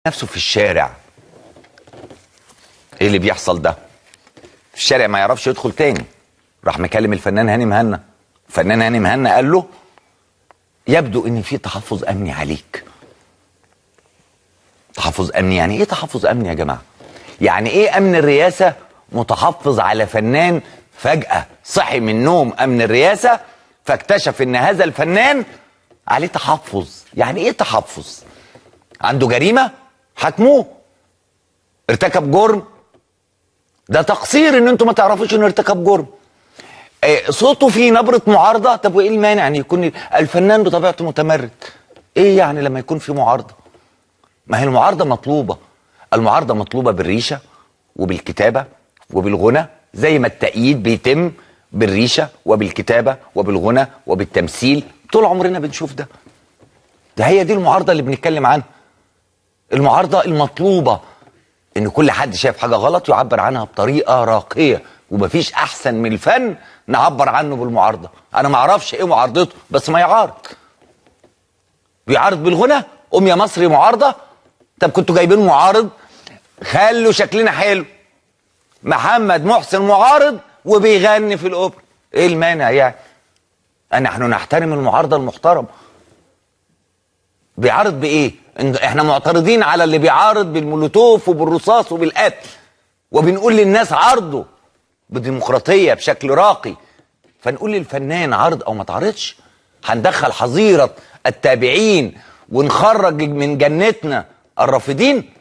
نفسه في الشارع. ايه اللي بيحصل ده؟ في الشارع ما يعرفش يدخل تاني. راح مكلم الفنان هاني مهنا. الفنان هاني مهنا قال له يبدو ان في تحفظ امني عليك. تحفظ امني يعني ايه تحفظ امني يا جماعة؟ يعني ايه امن الرئاسة متحفظ على فنان؟ فجاة صحي من النوم امن الرئاسة فاكتشف ان هذا الفنان عليه تحفظ. يعني ايه تحفظ؟ عنده جريمة؟ حاكموه. ارتكب جرم؟ ده تقصير ان انتوا ما تعرفوش انه ارتكب جرم. صوته في نبرة معارضة، طب وايه المانع ان يكون الفنان بطبيعته متمرد؟ ايه يعني لما يكون في معارضة؟ ما هي المعارضة مطلوبة. المعارضة مطلوبة بالريشة وبالكتابة وبالغنى، زي ما التأييد بيتم بالريشة وبالكتابة وبالغنى وبالتمثيل. طول عمرنا بنشوف ده. ده هي دي المعارضة اللي بنتكلم عنها. المعارضة المطلوبة ان كل حد شايف حاجة غلط يعبر عنها بطريقة راقية، ومفيش احسن من الفن نعبر عنه بالمعارضة. انا معرفش ايه معارضته، بس ما يعارض. بيعارض بالغنى، قوم يا مصري معارضة. طب كنتوا جايبين معارض، خلوا شكلنا حلو. محمد محسن معارض وبيغني في الاوبرا، ايه المانع يعني؟ نحن نحترم المعارضة المحترمة. بيعارض بايه؟ احنا معترضين على اللي بيعارض بالمولوتوف وبالرصاص وبالقتل، وبنقول للناس عارضوا بديمقراطية بشكل راقي. فنقول للفنان عرض او ما تعرضش، هندخل حظيرة التابعين ونخرج من جنتنا الرافضين.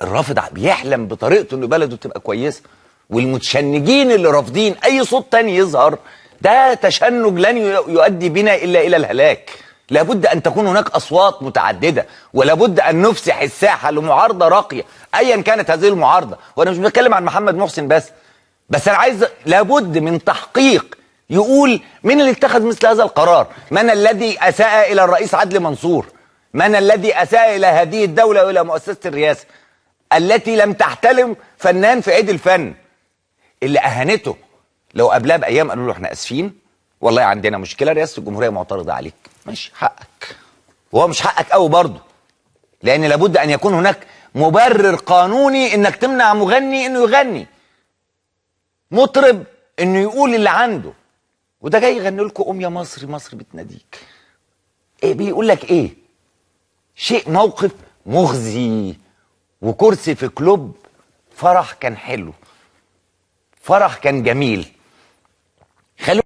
الرافض بيحلم بطريقته ان بلده تبقى كويسة، والمتشنجين اللي رافضين اي صوت تاني يظهر ده تشنج لن يؤدي بنا الا الى الهلاك. لابد ان تكون هناك اصوات متعددة، ولابد ان نفسح الساحة لمعارضه راقية ايا كانت هذه المعارضة. وانا مش بتكلم عن محمد محسن بس انا عايز لابد من تحقيق يقول من اللي اتخذ مثل هذا القرار، من الذي اساء الى الرئيس عدلي منصور، من الذي اساء الى هذه الدولة والى مؤسسة الرئاسة التي لم تحترم فنان في عيد الفن اللي اهانته. لو قبلها بايام قالوا له احنا اسفين والله عندنا مشكلة، رئاسة الجمهورية معترضة عليك، ماشي حقك، وهو مش حقك قوي برضه، لان لابد ان يكون هناك مبرر قانوني انك تمنع مغني انه يغني، مطرب انه يقول اللي عنده. وده جاي يغني لكم قوم يا مصري مصر بتناديك. ايه بيقول لك ايه؟ شيء موقف مخزي. وكرسي في كلوب فرح كان حلو، فرح كان جميل. خلو